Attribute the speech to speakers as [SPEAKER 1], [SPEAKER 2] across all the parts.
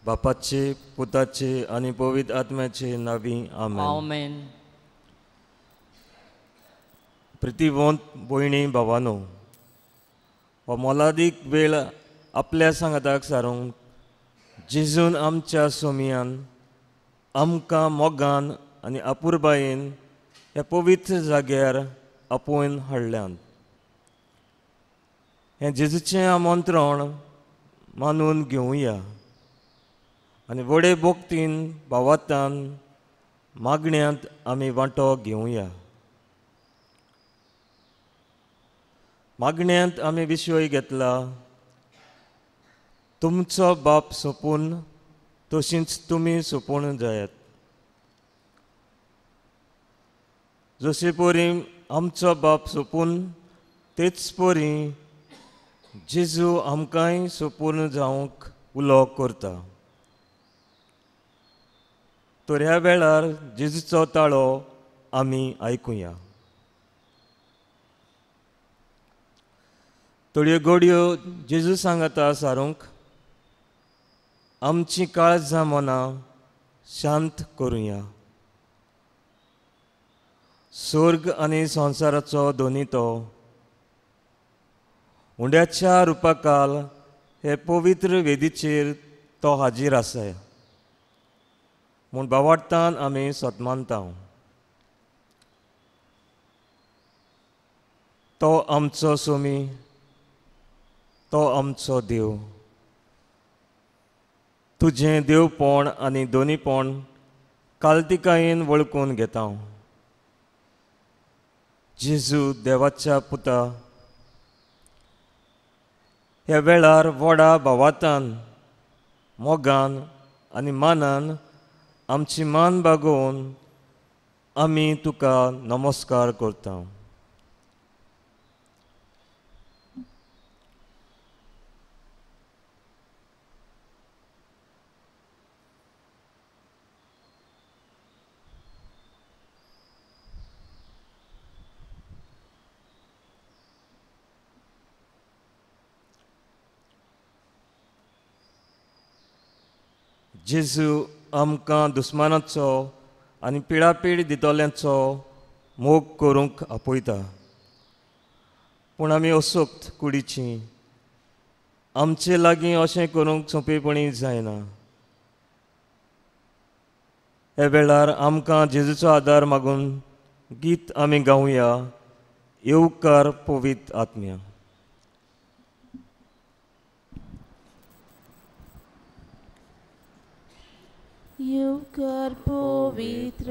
[SPEAKER 1] बापाचे, पुताचे आनी पवित्र आत्म्याचे नांवी आमेन.
[SPEAKER 2] आमेन.
[SPEAKER 1] प्रितीवंत भयणी भावानो, हो मोलादीक वेळ आपल्या सांगाताक सारूंक जेजून आमच्या सोमयान आमकां मोगान आनी अपुरबायेन ह्या पवित्र जाग्यार आपोवन हाडल्यान. हें जेजूचें आमंत्रण मानून घेवया आनी व्हडे भक्तीन भावातान मागण्यांत आमी वांटो घेवया. मागण्यांत आमी विशय घेतला, तुमचो बाप सोंपून तशींच तुमी सोंपून जायात. जशे परी आमचो बाप सोंपून तेच परी जेजू आमकांय सोंपून जावंक उलो करता. तर ह्या वेळार जेजूचो ताळो आमी आयकुया. थोड्यो गोडयो जेजू सांगाता सारूंक आमची काळजां मनां शांत करुया. स्वर्ग आनी संवसाराचो दोनी तो उंड्याच्या रुपाकाल हे पवित्र वेदीचेर तो हाजीर आसा म्हूण बावाडतान आमी सतमानता. तो आमचो सोमी, तो आमचो देव. तुजें देवपण आनी दोनीपण कालतिकायेन वळखून घेता. जेजू देवाच्या पुता, ह्या वेळार व्हडा भावातान, मोगान आनी मानान आमची मान बागोवन आमी तुका नमस्कार करता. जेजू आमकां दुस्मानाचो आनी पिळापीळ दितल्यांचो मोग करूंक आपयता, पूण आमी असोक्त कुडीची आमचे लागीं अशें करूंक सोंपेपणी जायना. ह्या वेळार आमकां जेजूचो आदार मागून गीत आमी गावया, येवकार पवित्र आत्म्या.
[SPEAKER 3] येवकार पवित्र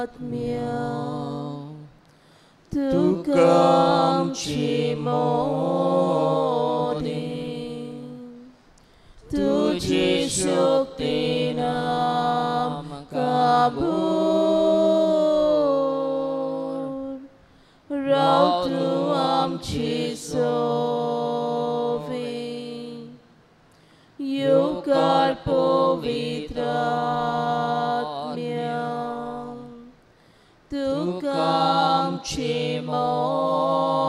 [SPEAKER 3] आत्म्या, तुका आमची मोदी, तुजी शक्तीन आमकां भर, राव तूं आमची सोबी. येवकार पवित्र आत्म्या, तुका आमची मोदी,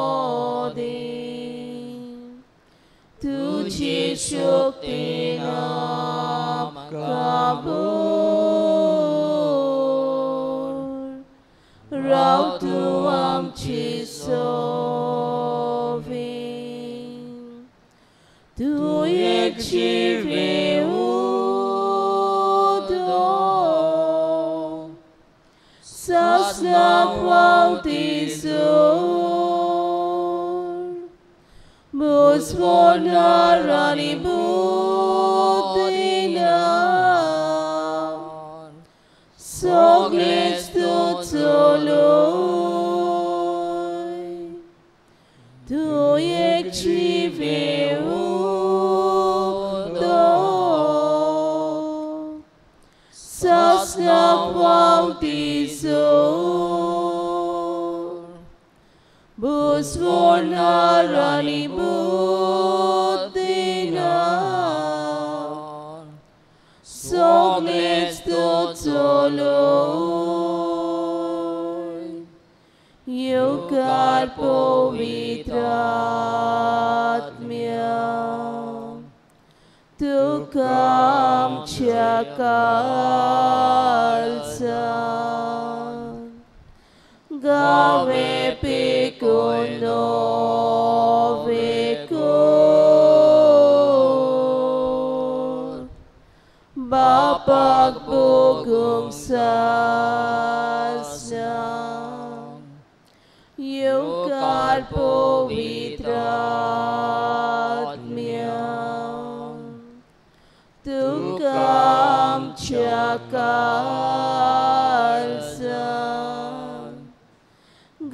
[SPEAKER 3] तुजी शक्तीन आमकां भर, राव तूं आमची सोबी. तूं एक जिवें उदक, सासणाक व्हांवती जोर, बुजवणार आनी बुद्दीना, सगळेंच तूं चलय. तूं एक जिवें सासणाक व्हांवती जोर, बुजवणार आनी बुद्दीना, सगळेंच तूं चलय. येवकार पवित्र आत्म्या, तुका तुका आमच्या काळजांत गावे पिकून नवे कोर बापाक भोगूंक सासना येवकार पवित्र आत्म्या तुका आमच्या काळजांत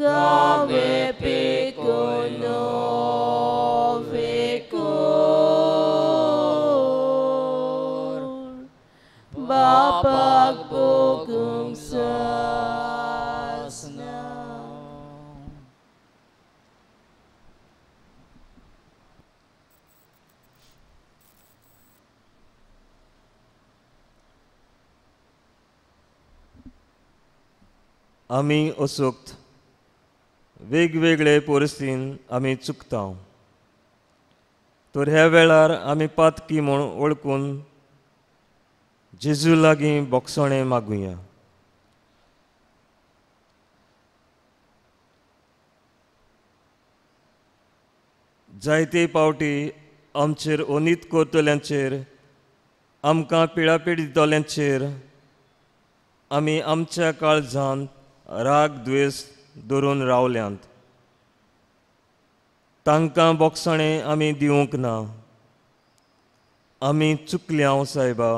[SPEAKER 3] गावे पिकून नवे कोर बापाक भोगूंक सासना.
[SPEAKER 1] आमी असोक्त वेगवेगळे परिस्थितीन आमी चुकता तर ह्या वेळार आमी पातकी म्हूण वळखून जेजू लागीं बोगसणें मागुया. जायते पावटी आमचेर अनीत करतल्यांचेर आमकां पिळापीळ दितल्यांचेर आमी आमच्या काळजांत राग द्वेस धरून रावल्यांत. तांकां बोगसणें आमी दिवंक ना. आमी चुकल्या सायबा,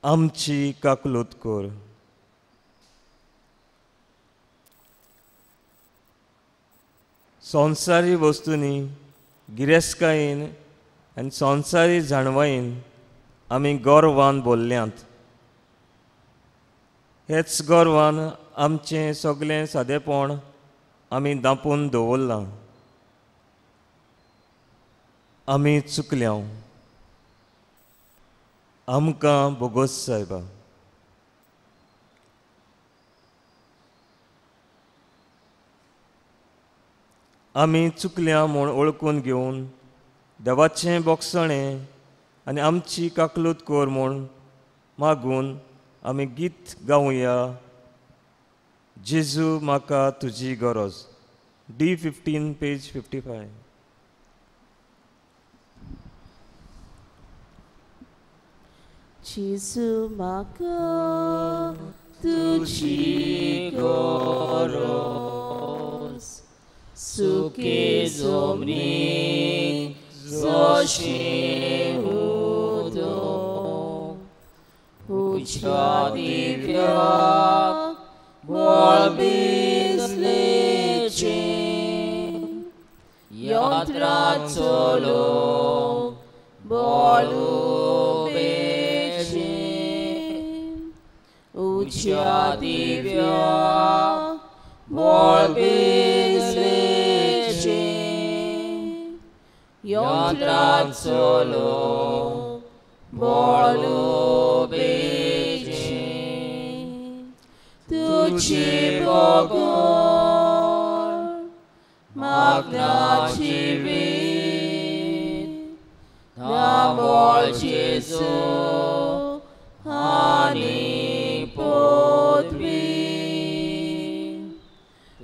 [SPEAKER 1] आमची काकलूत कर. संवसारी वस्तूंनी गिरेस्तकायेन आनी संवसारी जाणवायेन आमी गर्वान बोल्ल्यांत. हेच गर्वान आमचें सगळें सादेपण आमी दांपून दवरलां. आमी चुकल्या, आमकां बोगोस सायबा. आमी चुकल्या म्हूण वळखून घेवन देवाचें बोगसणें आनी आमची काकलूत कर म्हूण मागून आमी गीत गावया. जेजू म्हाका तुजी गरज. D15 page 55.
[SPEAKER 3] जेजू म्हाका तुजी गरज सुके जमनीक जशें उदक उज्या दिव्याक बळ बिजलेचें यंत्रा चलोवंक बळ उबेचें उज्या दिव्याक बळ बिजलेचें यंत्रा चलोवंक बळ उबेचें तुजी बगर म्हाका जिवीत ना बळ जेजू आनी पदवी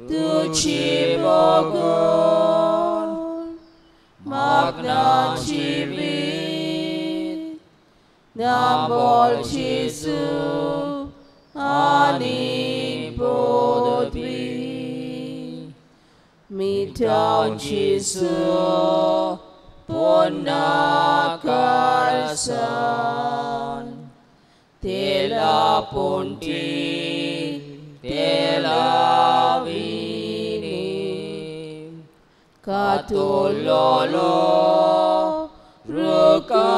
[SPEAKER 3] तुजी बगर म्हाका जिवीत ना बळ जेजू आनी पदवी मिठाव जेजू पोन्ना काळजान तेला पोंटी तेला विनी कातोलोलो रुका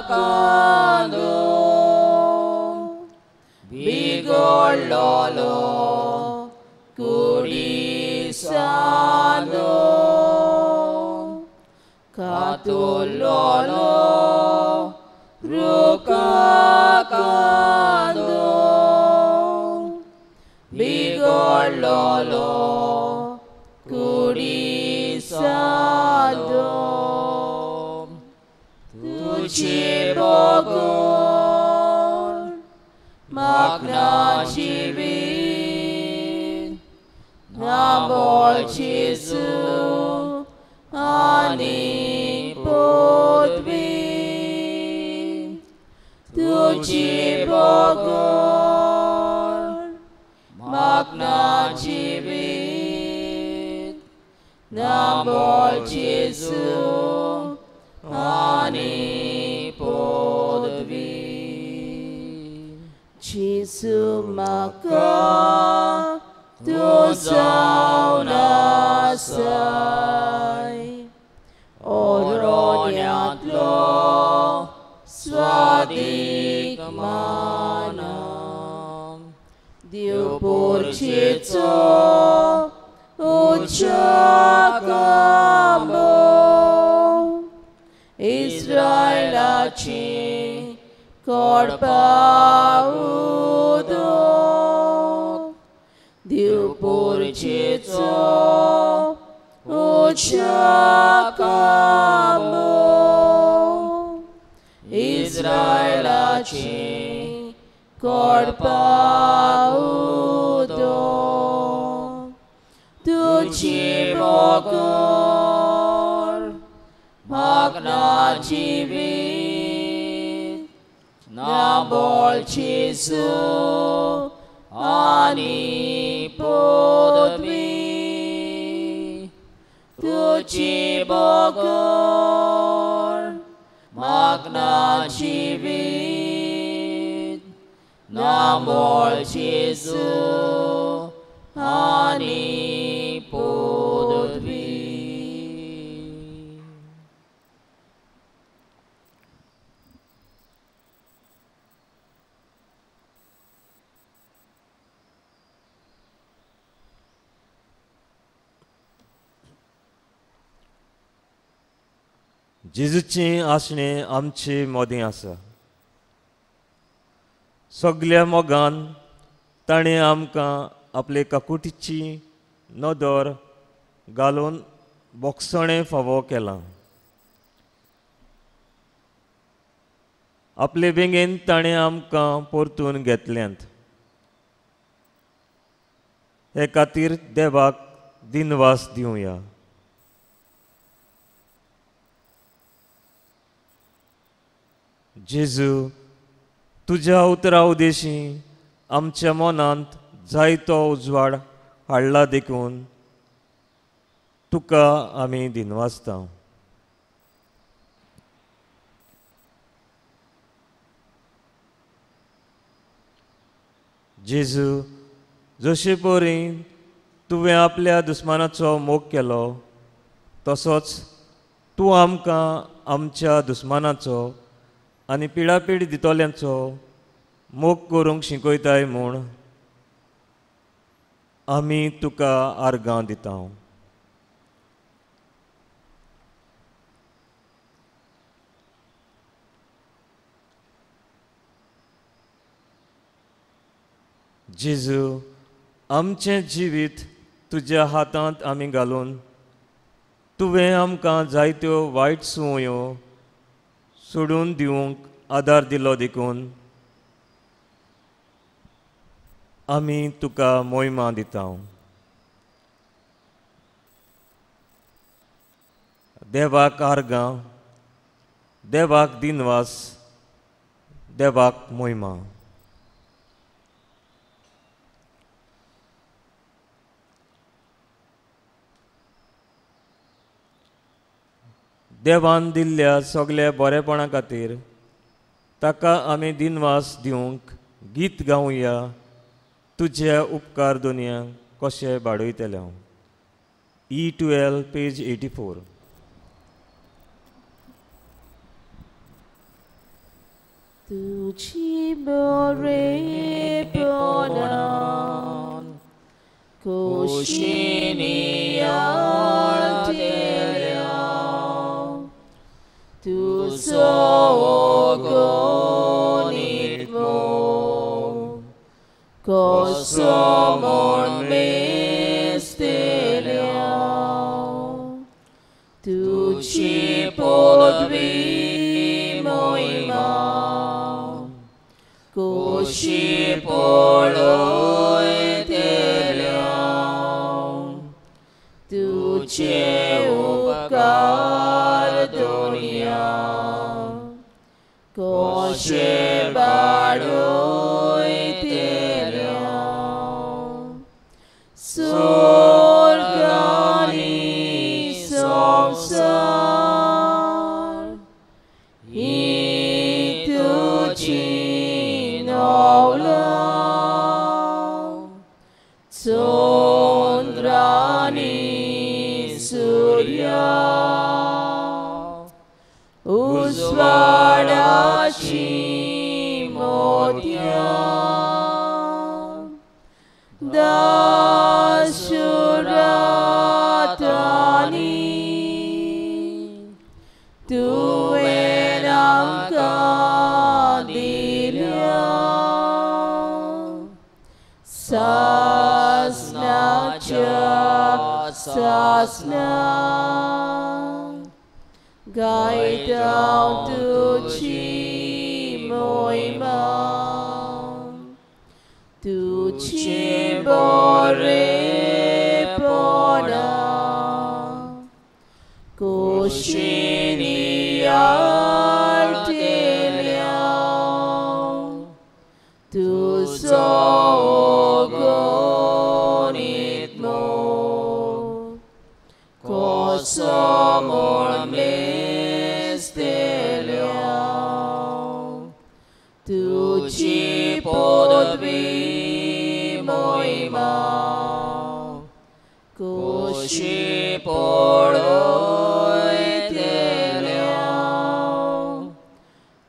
[SPEAKER 3] कांदो बिगोडलोलो कुडिसांदो कातोलोलो रुका कांदो बिगोडलोलो कुडिसांदो. तुजी बगर म्हाका जिवीत ना बोल जेजू आनी पदवी तुजी बगर म्हाका जिवीत ना बोल जेजू आनी पदवी. जेजू म्हाका तूं जावन आसाय ओरोण्यांतलो स्वादीक माना देवपोरचेचो उच्च कामो इस्रायलाची कोडपा उदक देवपोरचेचो उच्च कामो इस्रायलाची कोडपा उदक तुजी बगर म्हाका जिवीत ना बोल जेजू आनी पदवी तुजी बगर म्हाका जिवीत ना बोल जेजू आनी पदवी.
[SPEAKER 1] जेजूची आसणें आमचे मदीं आसा. सगल्या मोगान ताणें आमकां आपले काकुटीची नदर घालून बोगसणें फावो केलां. आपले बेंगेन ताणें आमकां परतून घेतल्यांत. हे खातीर देवाक दिनवास दिवया. जेजू तुज्या उतरा उदेशी आमच्या मनांत जायतो उजवाड हाडला देखून तुका आमी दिनवासता. जेजू जशे परी तुवें आपल्या दुस्मानाचो मोग केलो तसोच तूं आमकां आमच्या दुस्मानाचो आनी पिडापीड दितल्यांचो मोग करूंक शिकयताय म्हूण आमी तुका आर्गां दिता. जेजू आमचें जिवीत तुज्या हातांत आमी घालून तुवें आमकां जायत्यो वायट संवयो सोडून दिवंक आदार दिलो देखून आमी तुका मोहिमा दिता. देवाक आर्गां, देवाक दिनवास, देवाक मोहिमा. देवान दिल्ल्या सगल्या बरेपणा खातीर ताका आमी दिनवास दिवंक गीत गावया. तुजे उपकार दुनिया कशे बाडयतले हांव. E12 page 84.
[SPEAKER 3] तुजी बरेपणान कुशीनी आळतेल्या तुजो गणीत मोग कसो म्हूण मेजतल्या तुजी पदवी कुशी पळयतल्या तुझे उपकार दुनिया कशे बाडयतल्या स्वर्गानी संवसार ही तुजी नवलां चंद्रानी सूर्या उजवाडाची मोतयां दासुरातानी तुवें आमकां दिल्या सासनाच्या सासना गायता तुजी मोहिमा तुझे बरेपणा कुशीनी आळटेल्या तुजो गणीत मोग कसो म्हूण मेजतल्या तुजी पदवी मोहिमा कुशी पळयतल्या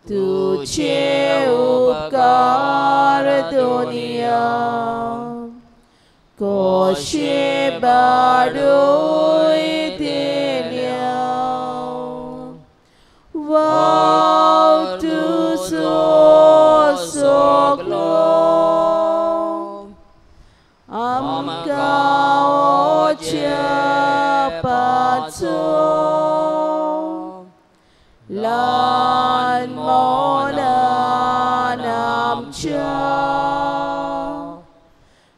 [SPEAKER 3] तुझे उपकार दुनिया कशे बाडयतल्या वाव तुजो सगलो आमकां पाचो ल्हान मनान आमच्या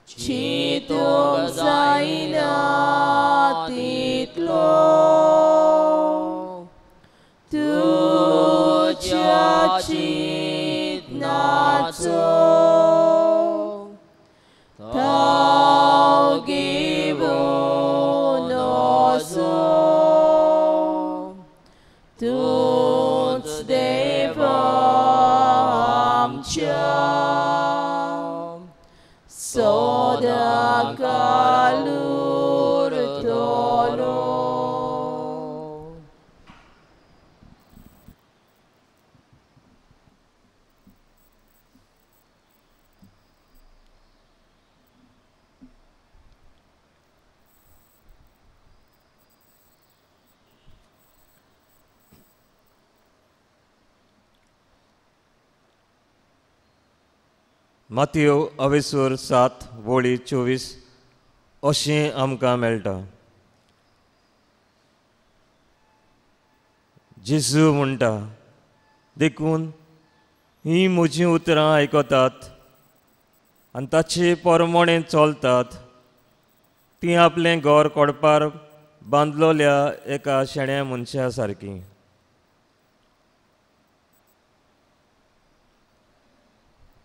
[SPEAKER 3] चिंतूंक जायना तितलो तुज्या चिंतनाचो थाव घेवन असो तूंच देवा आमच्या सदां काल उरतलो.
[SPEAKER 1] मातयो अवेसूर 7 वळी 24 अशें आमकां मेळटा. जेजू म्हणटा, देखून हीं म्हजीं उतरां आयकतात आनी ताचे परमणें चलतात तीं आपलें घर कोडपार बांदलोल्या एका शेण्या मनशा सारकीं.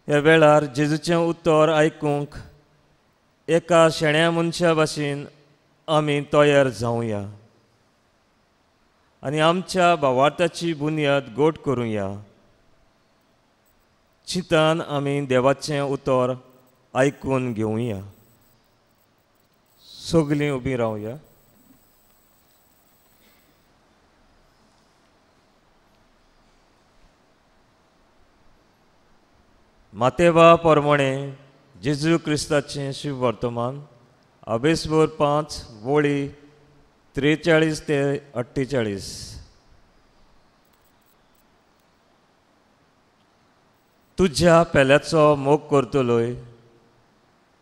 [SPEAKER 1] ह्या वेळार जेजूचें उतर आयकूंक एका शेण्या मनशा भाशेन आमी तयार जावया आनी आमच्या भावार्थाची बुन्याद गोट करुया. चिंतान आमी देवाचें उतर आयकून घेवया. सगलीं उबीं रावया. मातेवा परमणे जेजू क्रिस्ताचें शिववर्तमान अभेसभर 5 वळी 43 ते 48. तुज्या पेल्याचो मोग करतलोय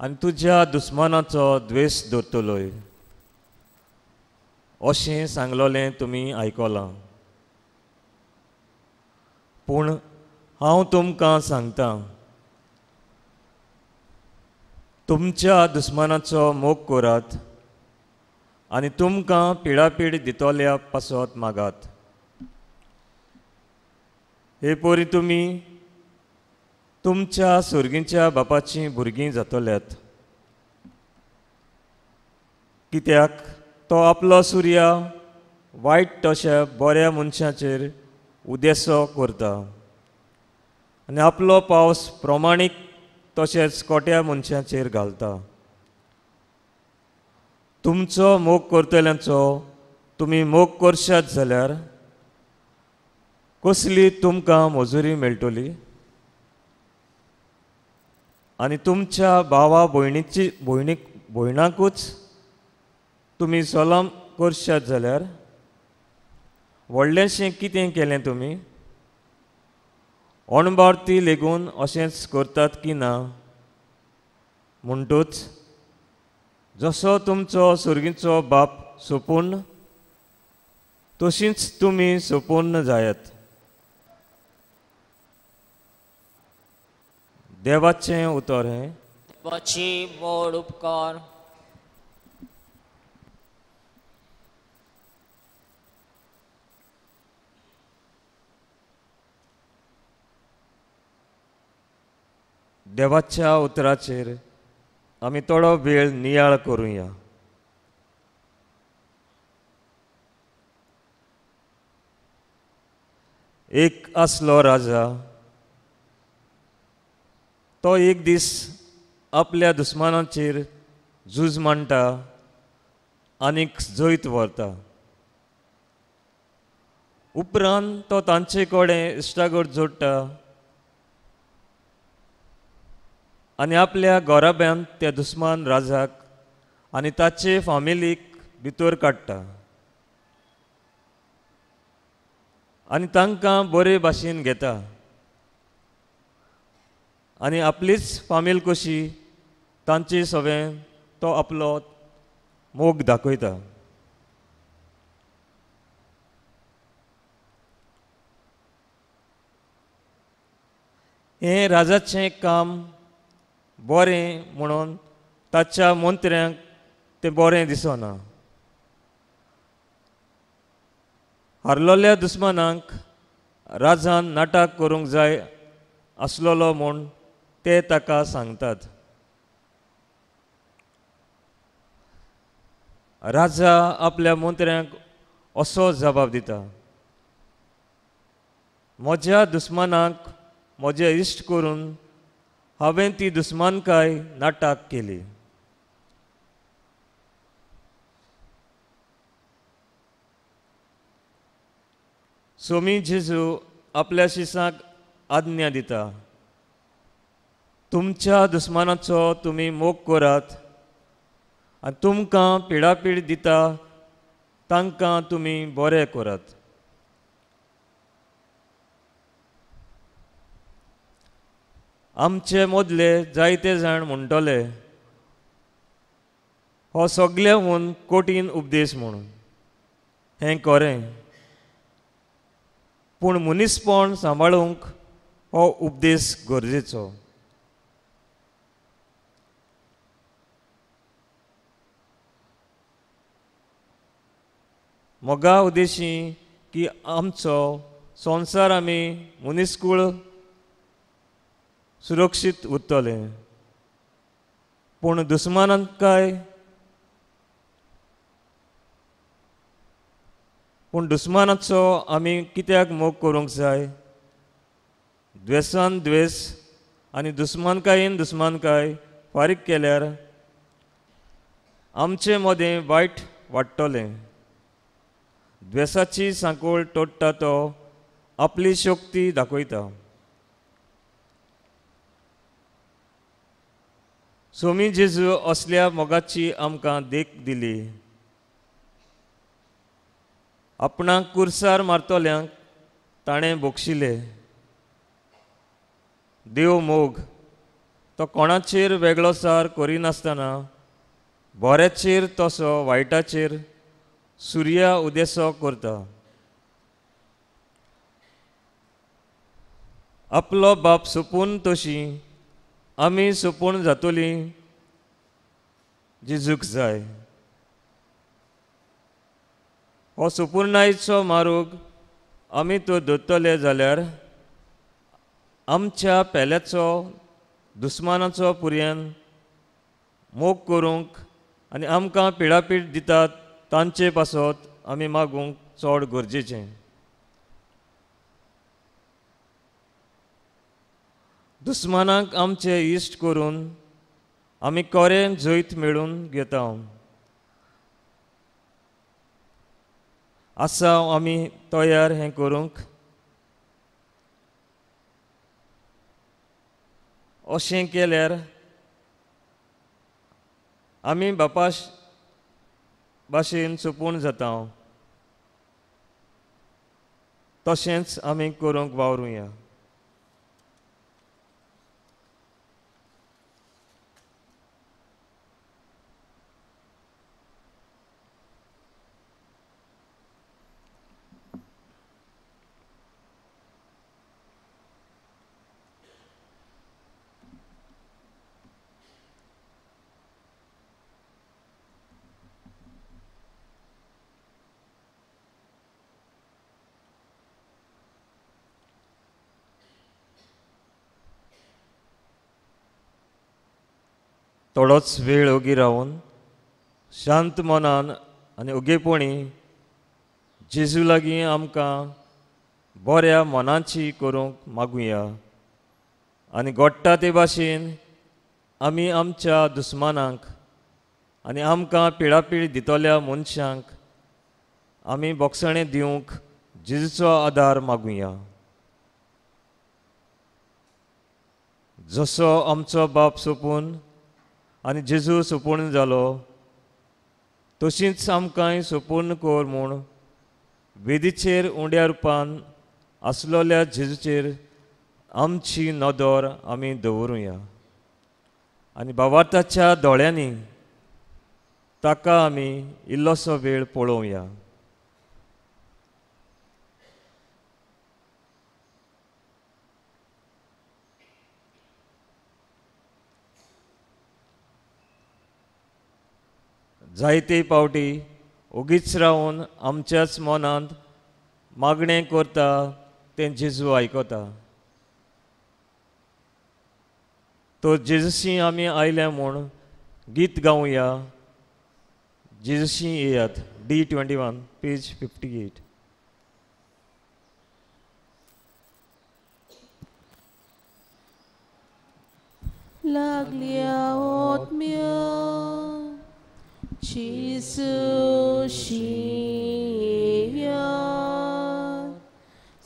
[SPEAKER 1] आनी तुज्या दुस्मानाचो द्वेश दवरतलोय अशें सांगलोलें तुमी आयकलां. पूण हांव तुमकां सांगता, तुमच्या दुस्मानाचो मोग करात आनी तुमकां पिडापीड दितल्या पासत मागात. हे पोरी तुमी तुमच्या सुर्गींच्या बापाचीं भुरगीं जातल्यात, कित्याक तो आपलो सुर्या वायट तशें बऱ्या मनशाचेर उदेसो करता आनी आपलो पावस प्रमाणीक तशेंच कोट्या मनशाचेर घालता. तुमचो मोग करतल्यांचो तुमी मोग करशात जाल्यार कसली तुमकां मजुरी मेळटली? आनी तुमच्या भावा भयणीची भयणाकूच तुमी सलाम करशात जाल्यार व्हडलेंशें कितें केलें तुमी? अणबारती लेगून अशेंच करतात की ना? म्हणटूच जसो तुमचो सुर्गीचो बाप सोपूर्ण तशींच तुमी सोपूर्ण जायात. देवाचें उतर हें.
[SPEAKER 3] देवाची व्हड उपकार.
[SPEAKER 1] देवाच्या उतराचेर आमी थोडो वेळ नियाळ करुया. एक आसलो राजा, तो एक दीस आपल्या दुस्मानाचेर झूज मांडटा आनीक जैत व्हरता. उपरांत तो तांचे कडेन इश्टागत जोडटा आनी आपल्या गोराब्यांत त्या दुस्मान राजाक आनी ताचे फामिलीक भितर काडटा आनी तांकां बरे भाशेन घेता आनी आपलीच फामील कशी तांचे सवें तो आपलो मोग दाखयता. हें राजाचें काम बरें म्हणून ताच्या मंत्र्यांक तें बरें दिसना. हारलोल्या दुस्मानांक राजान नाटक करूंक जाय आसलोलो म्हूण ते ताका सांगतात. राजा आपल्या मंत्र्यांक असो जबाब दिता, म्हज्या दुस्मानांक म्हजे इश्ट करून हांवें ती दुस्मानकाय नाटक केली. सोमी जेजू आपल्या शिसाक आज्ञा दिता, तुमच्या दुस्मानाचो तुमी मोग करात आनी तुमकां पिडापीड दिता तांकां तुमी बरें करात. आमचे मदले जायते जाण म्हणटले हो सगळ्याहून कठीण उपदेश म्हणून. हें खरें, पूण मनीसपण सांबाळूंक हो उपदेश गरजेचो. मोगा उद्देशी की आमचो संवसार आमी मनीसकूळ सुरक्षीत उरतलें, पूण दुस्मानांक काय पूण दुस्मानाचो आमी कित्याक मोग करूंक जाय? द्वेसान द्वेस आनी दुस्मानकायेन दुस्मानकाय फारीक केल्यार आमचे मदें वायट वाडटलें. द्वेसाची सांकळ तोडटा तो आपली शक्ती दाखयता. सोमी जेजू असल्या मोगाची आमकां देख दिली. आपणाक कुर्सार मारतल्यांक ताणें बक्षिले. देव मोग तो कोणाचेर वेगळोसार करिनासतना बऱ्याचेर तसो वायटाचेर सुर्या उदेसो करता. आपलो बाप सोपून तशी आमी सोपून जातली जेजूक जाय. हो सुपुर्णायेचो मार्ग आमी तो दवरतले जाल्यार आमच्या पेल्याचो दुस्मानाचो पुरयान मोग करूंक आनी आमकां पिडापीड दितात तांचे पासत आमी मागूंक चड गरजेचें. दुस्मानाक आमचे इश्ट करून आमी कोरें जैत मेळून घेता. आसा आमी तयार हें करूंक? अशें केल्यार आमी बापा भाशेन सोंपून जाता. तशेंच आमी करूंक वावरुया. थोडोच वेळ ओगी रावन शांत मनान आनी ओगेपणी जेजू लागीं आमकां बऱ्या मनाची करूंक मागुया आनी घडटा ते भाशेन आमी आमच्या दुस्मानांक आनी आमकां पिळापीळ दितल्या मनशांक आमी बोगसणें दिवंक जेजूचो आदार मागुया. जसो आमचो बाप सोंपून आनी जेजू सोंपून जालो तशींच आमकांय सोंपून कर म्हूण वेदीचेर उंड्या रुपान आसलोल्या जेजूचेर आमची नदर आमी दवरुया आनी भावार्थाच्या दोळ्यांनी ताका आमी इल्लोसो वेळ पळोवया. जायते पावटी ओगीच रावन आमच्याच मनांत मागणें करता तें जेजू आयकता. तो जेजूशी आमी आयल्या म्हूण गीत गावया. जेजूशी येयात. D21 page 58.
[SPEAKER 2] लागल्या ओतम्या जेजूशी येयात,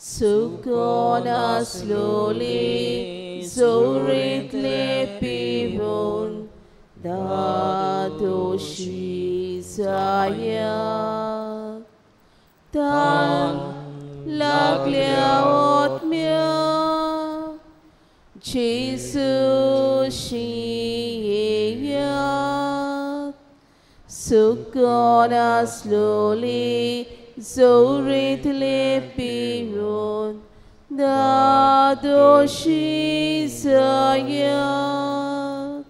[SPEAKER 2] सुकोन आसलोली जोरींतले पिवन दादोशी जायात. तान लागल्या ओतम्या जेजूशी येयात, सुकोन आसलोली जोरींतले पिवन दादोशी जायात.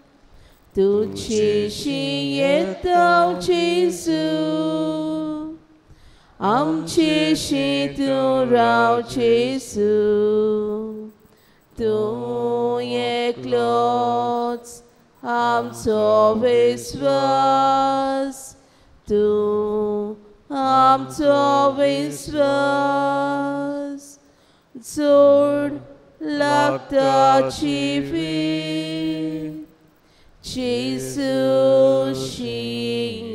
[SPEAKER 2] तुजेशी येता जेजू, आमचेशी तूं राव जेजू, तूं एकलोच आमचो विस्वास, तूं आमचो विस्वास. जोड लागता जिवीत जेजूशी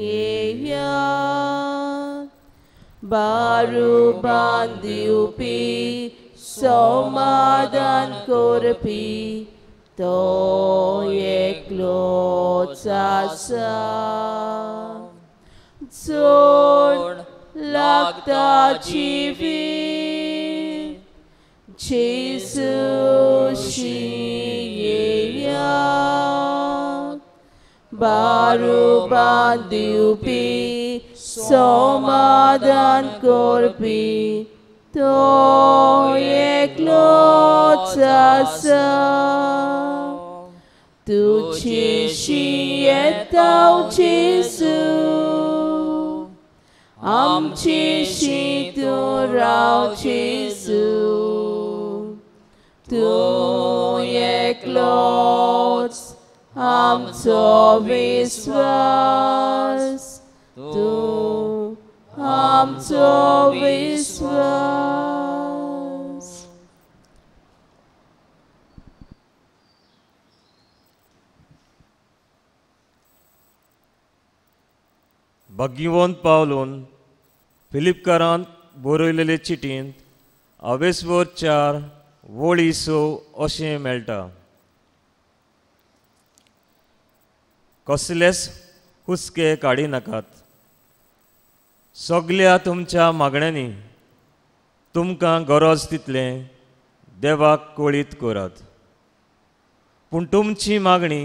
[SPEAKER 2] येयात, बारुबान दिवपी समाधान करपी तो एकलोच आसा. जोड लागता जिवीत जेजूशी येयात, बारुबान दिवपी समाधान करपी तो एकलोच आसा. तुजेशी घेताव जेजू, आमचे शी तूं राव जेजू, तूं एकलोच आमचो विस्वास, तूं आमचो विस्वास.
[SPEAKER 1] भाग्यवंत पावलून फिलिपकारान बरयलेले चिटींत आवेसवर 4 वळी 6 अशें मेळटा. कसलेच हुस्के काडिनाकात, सगल्या तुमच्या मागण्यांनी तुमकां गरज तितलें देवाक कळीत करात, पूण तुमची मागणी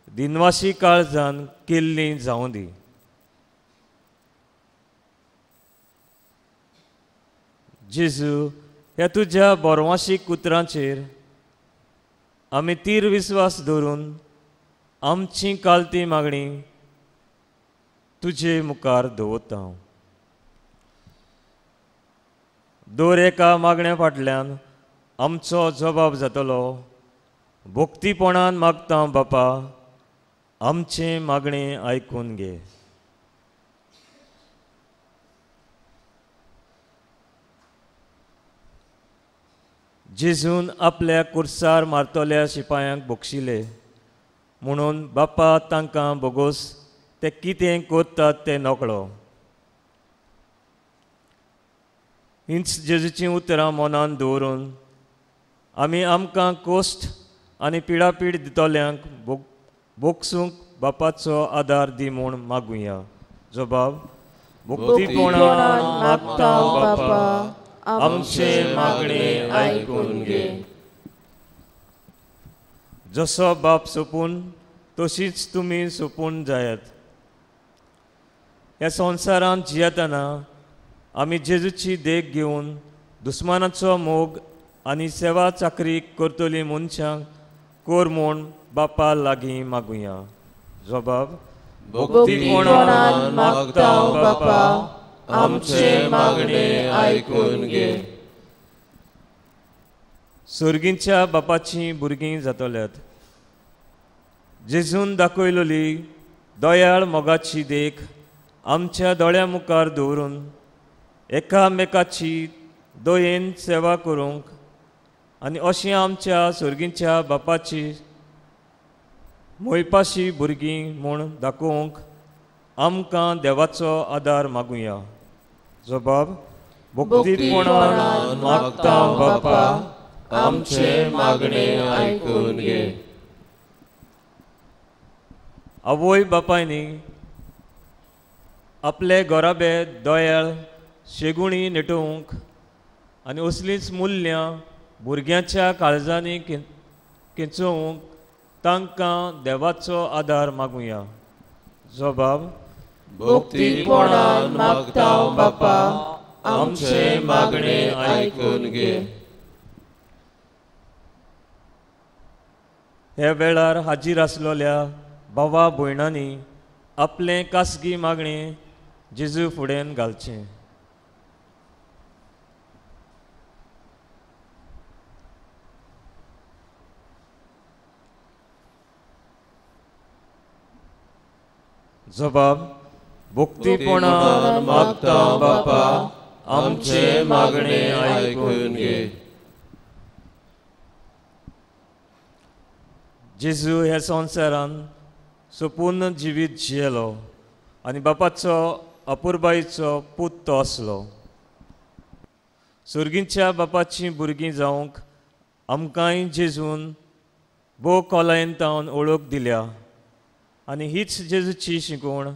[SPEAKER 1] दिनवाशी काळजान केल्ली जावं दी. जेजू, ह्या तुज्या बोरवाशीक उतरांचेर आमी तीर विस्वास दवरून आमची कालती मागणी तुजे मुखार दवरता. दर एका मागण्या फाटल्यान आमचो जबाब जातलो. भक्तीपणान मागता बापा, आमचें मागणें आयकून घे. जेजून आपल्या कुर्सार मारतल्या शिपायांक बक्षिले म्हणून बापा तांकां बोगोस ते कितें करतात तें नकळो. हींच जेजूचीं उतरां मनान दवरून आमी आमकां कोश्ट आनी पिडापीड दितल्यांक बोगसूंक बापाचो आदार दी म्हूण मागुया. जबाब: भक्तीपणान मागता बापा, आमचें मागणें आयकून घे. जसो बाप सोपून तशीच तुमी सोपून जायात. ह्या संवसारांत जियेतना आमी जेजूची देख घेवन दुस्मानाचो मोग आनी सेवा चाकरी करतली मनशांक कर म्हूण बापा लागीं मागुया. जबाब:
[SPEAKER 2] भक्तीपणान मागता बापा, आमचें मागणें आयकून घे.
[SPEAKER 1] सर्गींच्या बापाचीं भुरगीं जातल्यात. जेजून दाखयलेली दयाळ मोगाची देख आमच्या दोळ्या मुखार दवरून एकामेकाची दयेन सेवा करूंक आनी अशें आमच्या सर्गींच्या बापाची मोयपाशी भुरगीं म्हूण दाखोवंक आमकां देवाचो आदार मागुया. जबाब: भक्तीपणान मागता बापा,
[SPEAKER 2] आमचें मागणें आयकून घे.
[SPEAKER 1] आवय बापायनी आपले घराबे दयाळ शेगुणी नेटोवंक आनी असलींच मुल्यां भुरग्यांच्या काळजांनी खेंचोवंक तांकां देवाचो आदार मागुया. जबाब:
[SPEAKER 2] भक्तीपणान मागता बापा, आमचें मागणें आयकून घे.
[SPEAKER 1] ह्या वेळार हाजीर आसलेल्या भावा भयणांनी आपलें खासगी मागणें जेजू फुडें घालचें. जबाब: भक्तीपणान मागता बापा, आमचें मागणें आयकून घे. जेजू ह्या संवसारान सोपूर्ण जिवीत जियेलो आनी बापाचो अपुरबायेचो पूत तो आसलो. सर्गींच्या बापाचीं भुरगीं जावंक आमकांय जेजून भोव खोलायेन तावन वळख दिल्या आनी हीच जेजूची शिकवण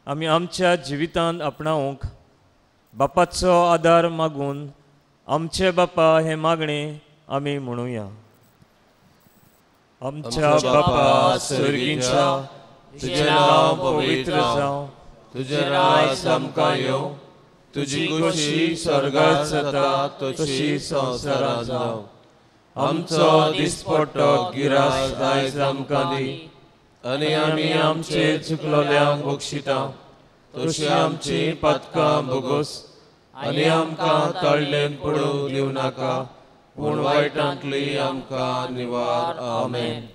[SPEAKER 1] आमी आमच्या जिवितांत आपणावंक बापाचो आदार मागून आमचे बापा हें मागणें आमी म्हणुया. आमच्या बापा सर्गींच्या,
[SPEAKER 2] तुजें नांव पवित्र जावं, तुजें राज आमकां येवं, तुजी खोशी स्वर्गांत जाता तशी संवसारांत जावं. आमचो दिसपट्टो गिरास आयज आमकां दी आनी आमी आमचे चुकलोल्यांक बक्षिता तशी आमची पातकां भोगोस आनी आमकां तळ्ळेन पडूंक दिवं नाका पूण वायटांतली आमकां निवार. आमेन.